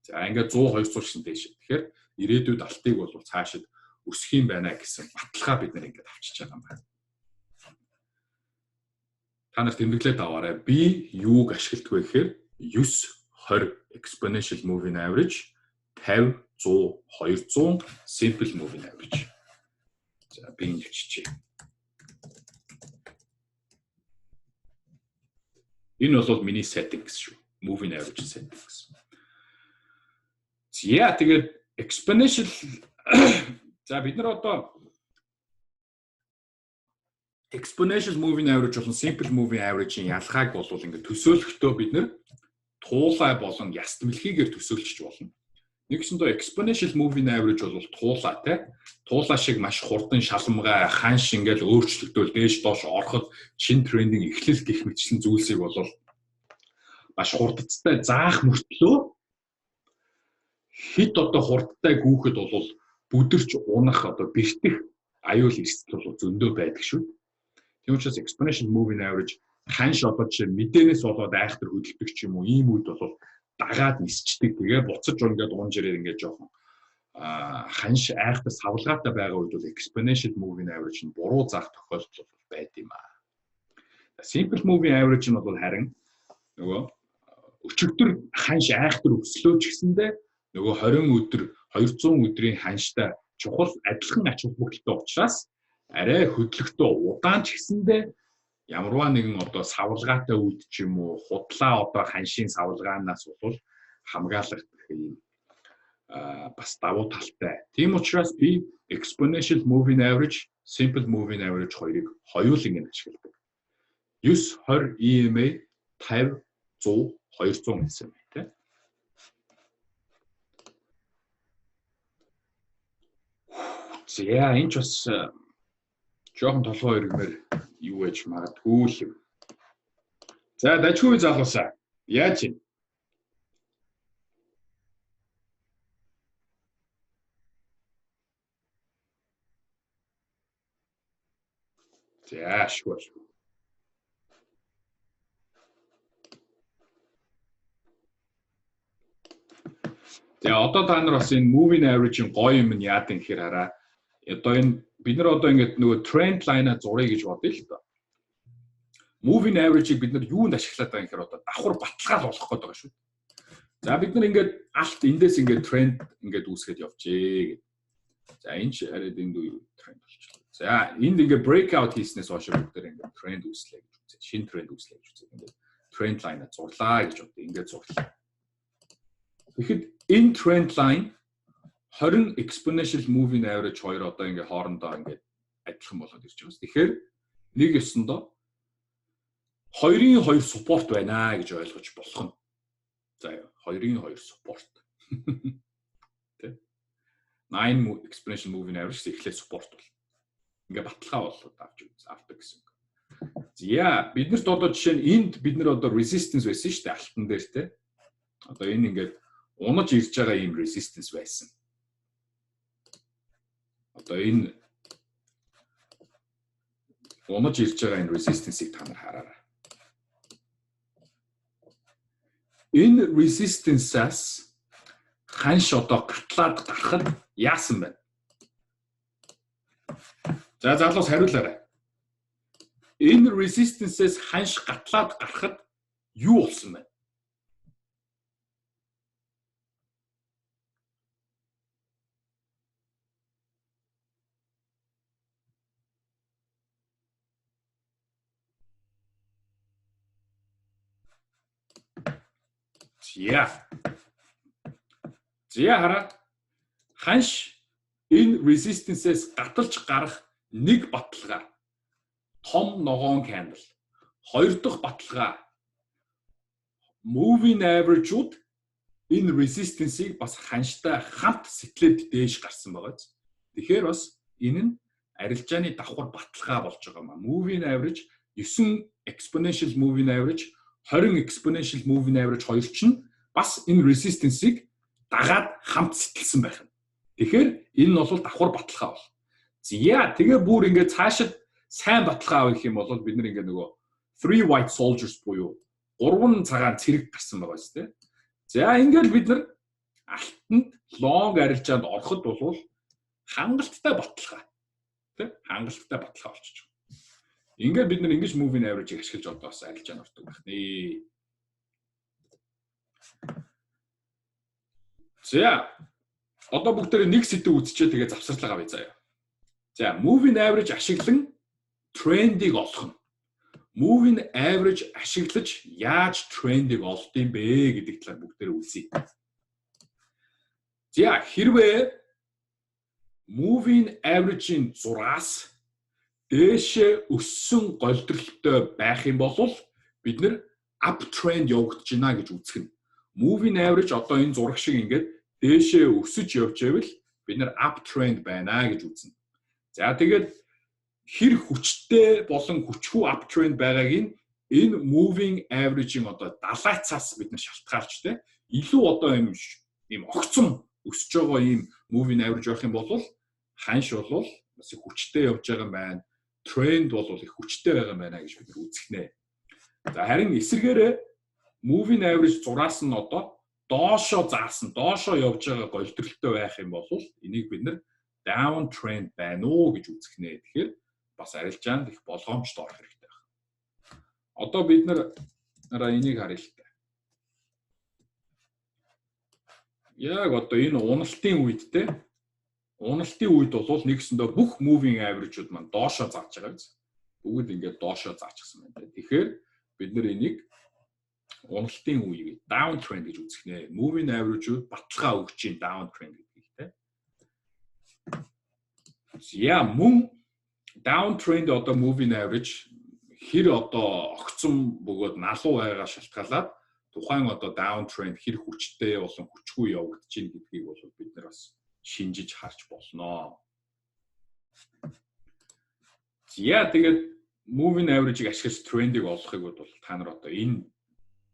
За ингээд 100 200 гэсэн дээшээ. Тэгэхээр ирээдүйд алтыг бол цаашид өсөх юм байна гэсэн баталгаа бид нар ингээд авчиж байгаа юм байна. Та нар тэмдэглээд аваарай. Би юуг ашигладаг вэ гэхээр 9 20 exponential moving average, 50 100 200 simple moving average. За би энэ биччихье. Энэ бол миний settings шүү. Moving average settings. За тэгээд exponential, за бид нар одоо exponential moving average болон simple moving average-ийн ялгааг бол ингээд төсөөлөхдөө бид нар туулай болон яст мэлхийгээр төсөөлчих болно. Нэгсэндээ exponential moving average бол туулай те. Туулай шиг маш хурдан шаламгай ханш ингээл өөрчлөгдөөл дээш доош ороход шин трендинг эхлэл гих мэтчлэн зүйлсийг бол маш хурдцтай заах мөртлөө хит одоо хурдтай гүүхэд бол бүдэрч унах одоо бэртэх аюул эрсдэл бол зөндөө байдаг шүү. Тийм учраас exponential moving average ханш одоо жишээ мэдээнээс болоод айхтар хөдөлдөг ч юм уу, ийм үед бол дагаад нисчдэг. Тэгээ буцаж ингээд унж ирээд ингээд жоохон ханш айхтар савлгаатай байгаа үед бол exponential moving average нь буруу заах тохиолдол бол байд юм аа. Simple moving average нь бол харин нөгөө өчигдөр ханш айхтар өслөө ч гэсэндээ нөгөө 20 өдөр, 200 өдрийн ханштай чухал адилхан ач холбогдолтой учраас арай хөдлөхтөө удаан ч гэсэндээ ямарваа нэгэн одоо савлгаатай үед ч юм уу, худлаа одоо ханшийн савлгаанаас бол хамгаалагдах юм бас давуу талтай. Тийм учраас би exponential moving average, simple moving average хоёрыг хоёуланг нь ашигладаг. 9 20 EMA, 50 100 200 SMA тий. За энэ ч бас жоохон толгой өргмөр юу байж магадгүй л юм. За дажгүй залуусаа яаж юм? За ашгүй ашгүй. Тэгээ одоо та нар бас энэ moving average-ийн гоё юм нь яад юм гэхээр хараа. Одоо энэ бид нар одоо ингээд нөгөө trend line-а зуръя гэж бодъё л доо. Moving average-ийг бид нар юунд ашиглаад байгаа юм гэхээр одоо давхар баталгаа л болох гээд байгаа шүү. За бид нар ингээд алт эндээс ингээд тренд ингээд үүсгээд явжээ гэд. За энэ ч арай энд үе тренд болчихлоо. За энд ингээд breakout хийснээс хойш бүгдээр ингээд тренд үүслээ гэж үзээ. Шинэ тренд үүслээ гэж үзээ. Ингээд тренд line-а зурлаа гэж бодъё. Ингээд зурлаа. Тэгэхэд энэ trend line 20 exponential moving average хоёр одоо ингээ хоорондоо ингээд адилхан болоод ирж байгаа. Тэгэхээр нэг ёсондоо 2-ын 2 support байна гэж ойлгож болох нь. За 2-ын 2 support. Тэ? 9 exponential moving average эхлээ support бол. Ингээ баталгаа болоод авч авдаг гэсэн үг. За биднэрт одоо жишээ нь энд бид нар одоо resistance байсан шүү дээ алтан дээр те. Одоо энэ ингээд унаж ирж байгаа ийм resistance байсан. Одоо энэ унаж ирж байгаа энэ resistance-ийг та нар хараарай. Энэ resistance-аас ханш одоо гатлаад гарахад яасан бэ? За залуус хариулаарай. Энэ resistance-ээс ханш гатлаад гарахад юу болсон бэ? За. За, хараа. Ханш энэ resistance-ээс гаталж гарах нэг баталгаа. Том ногоон candle. Хоёр дахь баталгаа. Moving average-ууд энэ resistance-ийг бас ханштай хамт сэтлээд дээш гарсан байгаа биз. Тэгэхээр бас энэ нь арилжааны давхар баталгаа болж байгаа маа. Moving average, 9 exponential moving average, 20 exponential moving average хоёр чинь бас энэ resistance-ийг дагаад хамт сэтэлсэн байх нь. Тэгэхээр энэ нь бол давхар баталгаа бол. За, тэгээ бүр ингээд цаашид сайн баталгаа авах юм бол бид нар ингээд нөгөө three white soldiers буюу гурван цагаан цэрэг гарсан байгаа шүү дээ. За, ингээд бид нар алтанд long арилжаанд ороход бол хангалттай баталгаа, тий, хангалттай баталгаа болчих. Ингээд бид нар ингэж moving average-ийг ашиглаж одоо бас арилжаанд ордог байх нэ. За, одоо бүгдээрээ нэг сэдэв үзчихээ, тэгээ завсарлага авъя заяа. За, moving average ашиглан трендийг олох нь. Moving average ашиглаж яаж трендийг олд юм бэ гэдэг талаар бүгдээрээ үзье. За, хэрвээ moving average-ийн зураас дээшээ өссөн голдролтой байх юм бол бид нар uptrend явагдаж байна гэж үзэх нь. Moving average одоо энэ зураг шиг ингээд дээшээ өсөж явж байвал бид нар uptrend байна гэж үзнэ. За, тэгээд хэр хүчтэй болон хүчгүй uptrend байгааг нь энэ moving average-ийн одоо далайцаас бид нар шалтгаалж, те, илүү одоо юм огцом өсөж байгаа ийм moving average байх юм бол ханш бол бас их хүчтэй явж байгаа юм байна. Тренд бол их хүчтэй байгаа юм байна гэж бид нар үзэх нэ. За, харин эсрэгээрээ moving average зураас нь одоо доошоо заасан, доошоо явж байгаа голдролтой байх юм бол энийг бид нар down trend байна уу гэж үзэх нэ. Тэгэхээр бас арилжаанд их болгоомжтой орох хэрэгтэй байна. Одоо бид нар энийг харъя л та. Яг одоо энэ уналтын үед, те, уналтын үед бол нэгсэндээ бүх moving average-ууд маань доошоо зааж байгаа биз. Бүгд ингээд доошоо заачихсан байна. Тэгэхээр бид нар энийг уналтын үеийг down trend гэж үзэх нэ. Moving average-ууд баталгаа өгч чинь down trend гэдгийг, те. За, мөн down trend одоо moving average хэр одоо огцом бөгөөд налуу байгаа шалтгаалаад тухайн одоо down trend хэр хүчтэй болон хүчгүй явагдаж байна гэдгийг бол бид нар бас шинжиж харж болно. За, тэгээд moving average-ыг ашиглаж трендийг олохыг бол та нар одоо энэ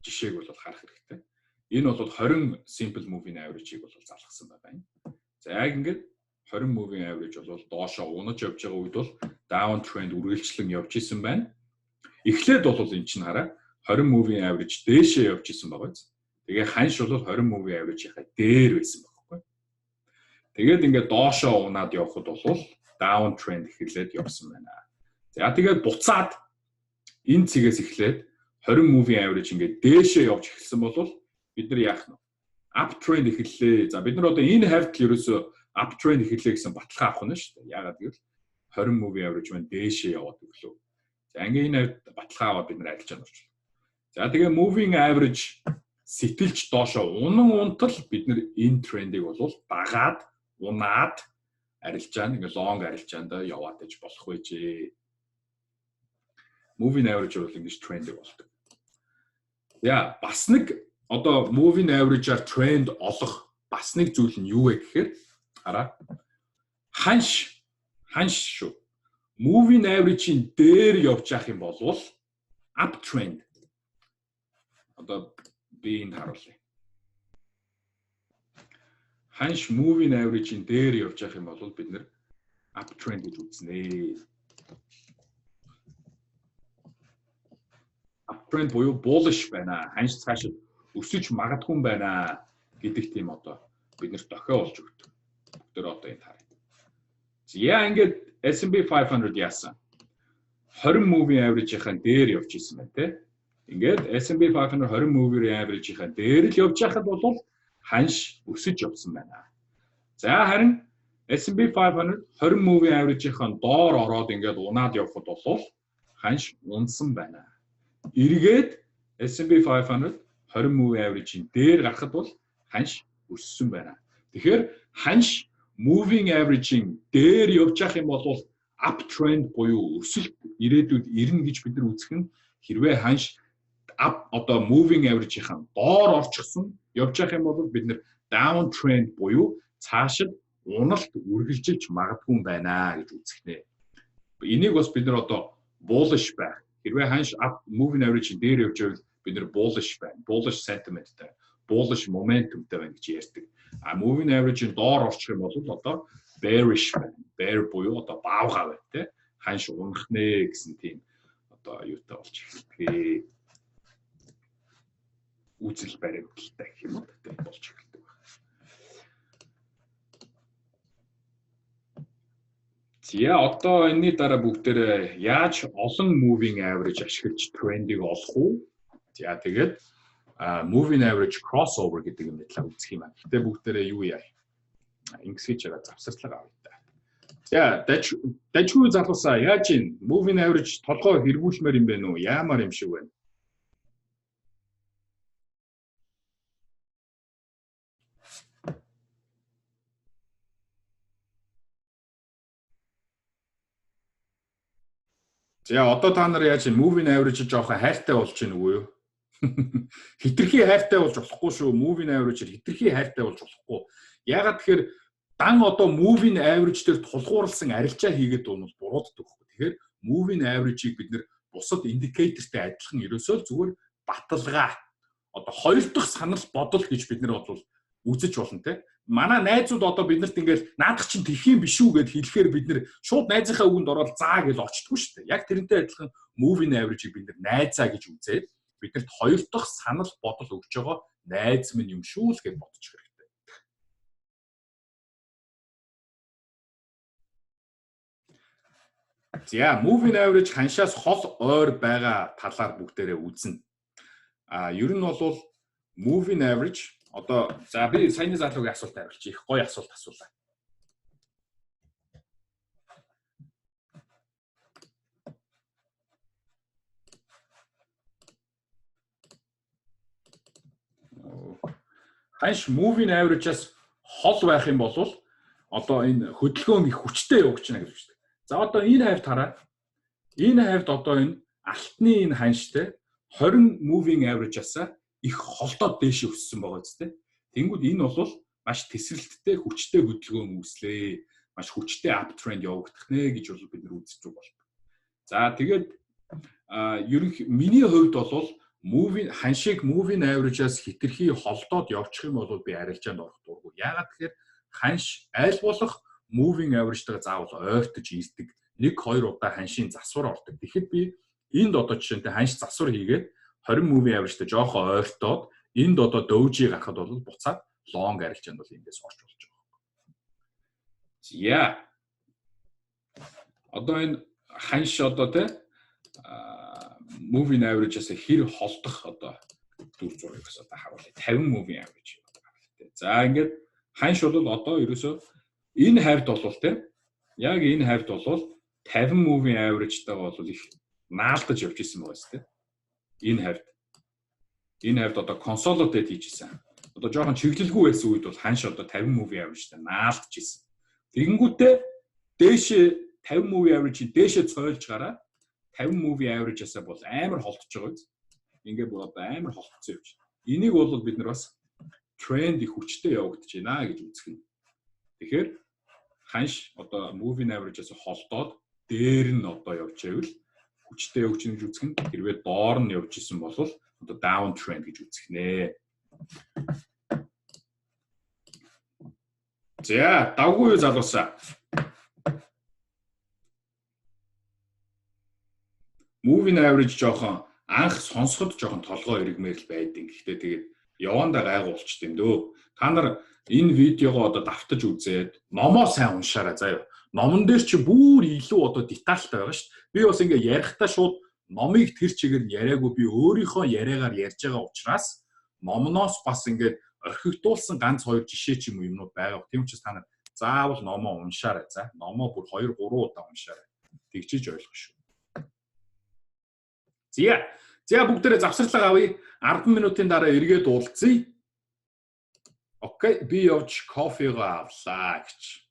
жишээг бол харах хэрэгтэй. Энэ бол 20 simple moving average-ыг бол залгасан байгаа юм. За, яг ингээд 20 moving average бол доошоо унаж явж байгаа үед бол down trend үргэлжлэн явж исэн байна. Эхлээд бол эн чинь хараа, 20 moving average дээшээ явж исэн байгаа биз. Тэгээ ханш бол 20 moving average-ийнхаа дээр байсан байхгүй. Тэгээд ингээд доошоо унаад явхад бол down trend эхлээд явсан байна. За, тэгээд буцаад энэ цэгээс эхлээд 20 moving average ингээд дээшээ явж эхэлсэн бол бид нар яах нь? Uptrend эхэллээ. За, бид нар одоо энэ хавьд л ерөөсөө uptrend эхэллээ гэсэн баталгаа авах нь шүү дээ. Яагаад гэвэл 20 moving average маань дээшээ яваад өглөө. За, ингээ энэ хавьд баталгаа аваад бид нар арилжаанд орчихлоо. За, тэгээ moving average сэтэлж доошоо унан унтал бид нар энэ трендийг бол дагаад унаад арилжаанд, ингээ long арилжаанд яваад иж болох байжээ. Moving average бол ингэж трендийг болдог. Я бас нэг одоо moving average-аар тренд олох бас нэг зүйл нь юу вэ гэхээр хараа, ханш шүү. Moving average-ийн дээр явж явах юм бол uptrend. Одоо би энд харуулъя. Ханш moving average-ийн дээр явж явах юм бол бид нар uptrend гэж үзнэ. Uptrend буюу bullish байна. Ханш цаашид өсөж магадгүй юм байна гэдэг тийм одоо бид нарт дохио болж өгдөг. Бүгдээр одоо энд харъя. За, ингээд S&P 500 яасан? 20 moving average-ийн дээр явж исэн байна, те. Ингээд S&P 500 20 moving average-ийн дээр л явж байхад бол ханш өсөж явсан байна. За, харин S&P 500 20 moving average-ийн доор ороод ингээд унаад явхад бол ханш унсан байна. Эргээд S&P 500 20 moving average-ийн дээр гарахад бол ханш өссөн байна. Тэгэхээр ханш moving average-ийн дээр явж явах юм бол uptrend буюу өсөлт ирээдүйд ирнэ гэж бид нар үзэх нь, хэрвээ ханш up одоо moving average-ийн доор орчихсон явж явах юм бол бид нар down trend буюу цаашид уналт үргэлжилж магадгүй юм байна гэж үзэх нэ. Энийг бас бид нар одоо bullish байх. Хэрвээ ханш up moving average-ийн дээр явж байвал бид нар bullish байна. Bullish sentiment-тай, bullish momentum-тай байна гэж ярьдаг. А moving average-ийн доор орчих юм бол одоо bearish байна. Bear буюу одоо баавгай байна те. Ханш унах нэ гэсэн тийм одоо юутай болж эхэлдэг. Үзэл баримталтай гэх юм уу те болж эхэлдэг байна. За, одоо энэний дараа бүгдээрээ яаж олон moving average ашиглаж трендийг олох уу? За, тэгээд moving average crossover гэдэг юм талаар үзэх юм байна. Гэтэ бүгдээрээ юу яа? Ингэсгэж байгаа завсардлага авъя та. За, дажгүй залуусаа, яаж ийн moving average толгой хэрэгүүлмээр юм бэ нү? Яамаар юм шиг байна? За, одоо та нар яаж moving average жоохон хайртай болж байна үгүй юу? Хитрхи хайртай болж болохгүй шүү. Moving average-ээр хитрхи хайртай болж болохгүй. Яагаад тэгэхээр дан одоо moving average дээр тулгуурласан арилжаа хийгээд дуунал бурууддаг байхгүй. Тэгэхээр moving average-ийг бид нэр бусад индикатортай адилхан ерөөсөө л зүгээр баталгаа, одоо хоёр дахь санал бодол гэж бид нар бол үзэж болно те. Манай найзууд одоо биднэрт ингээл наадах чинь тэгэх юм биш үү гэд хэлэхээр бид нэр шууд найзынхаа үгэнд ороод заа гэж очтгүй шүү дээ. Яг тэрнтэй адилхан moving average-ийг бид нар найзаа гэж үзээд биднэрт хоёр дахь санал бодол өгч байгаа найз минь юм шүү л гэж бодчих хэрэгтэй. За, moving average ханшаас хол ойр байгаа талаар бүгдээрээ үзнэ. А ер нь бол moving average одоо, за, би саяны залуугийн асуулт хариулчих. Их гоё асуулт асуулаа. Ханш moving average-аас хол байх юм бол одоо энэ хөдөлгөөн их хүчтэй явагдаж байна гэж байна. За, одоо энэ хавьд хараа. Энэ хавьд одоо энэ алтны энэ ханштай 20 moving average-аас их холдоод дээшээ өссөн байгаа биз дээ. Тэнгүүд энэ бол маш тэсрэлттэй хүчтэй хөдөлгөөн үүслээ. Маш хүчтэй uptrend явагдах нэ гэж бол бид нар үзэж байгаа болдог. За, тэгээд ерөнх миний хувьд бол moving ханшиг moving average-аас хитрхи холдоод явчих юм бол би арилжаанд орох дургүй. Яагаад тэгэхээр ханш аль болох moving average-тэйгээ заавал ойртож ирдэг. Нэг хоёр удаа ханшийн засвар ордог. Тэгэхэд би энд одоо жишээнтэй ханш засвар хийгээд 20 moving average-тэй жоохон ойртоод энд одоо doji гарахад бол буцаад long арилжаанд бол эндээс орч болж байгаа. За. Одоо энэ ханш одоо те moving average-аас хэр холдох одоо дүр зургийг бас одоо харуулъя. 50 moving average одоо харуулъя. За, ингээд ханш бол одоо ерөөсөө энэ хавьд бол те яг энэ хавьд бол 50 moving average-тайгаа бол их наалдаж явж исэн байгаа шүү дээ. Энэ хавьд. Энэ хавьд одоо consolidate хийж исэн. Одоо жоохон чиглэлгүй байсан үед бол ханш одоо 50 moving average-тай наалдаж исэн. Тэгэнгүүтээ дээшээ 50 moving average-ийг дээшээ цойлж гараад 50 moving average-асаа бол амар холдож байгаа биз. Ингээ бүр одоо амар холдсон явж байна. Энийг бол бид нар бас тренд их хүчтэй явагдаж байна гэж үзэх нь. Тэгэхээр ханш одоо moving average-аас холдоод дээр нь одоо явж байвал хүчтэй явж гэнэ гэж үзэх нь, хэрвээ доор нь явж исэн бол одоо down trend гэж үзэх нэ. За, давгүй юу залуусаа? Moving average жоохон анх сонсоход жоохон толгой эргэмээр л байдаг. Гэхдээ тэгээд явандаа гайгүй болчт юм дөө. Та нар энэ видеогоо одоо давтаж үзээд номоо сайн уншаарай заяа. Номон дээр чи бүр илүү одоо детальтай байгаа шүү дээ. Би бас ингээ ярихдаа шууд номыг тэр чигээр нь яриаггүй, би өөрийнхөө яриагаар ярьж байгаа учраас номноос бас ингээд орхигдуулсан ганц хоёр жишээ ч юм уу юмнууд байгаа. Тийм учраас та нар заавал номоо уншаарай за. Номоо бүр 2 3 удаа уншаарай. Тэгжиж ойлгох шүү. За. За, бүгдээрээ завсарлага авъя. 10 минутын дараа эргээд уулзъя. Okay, би явж кофего авлаа гэж.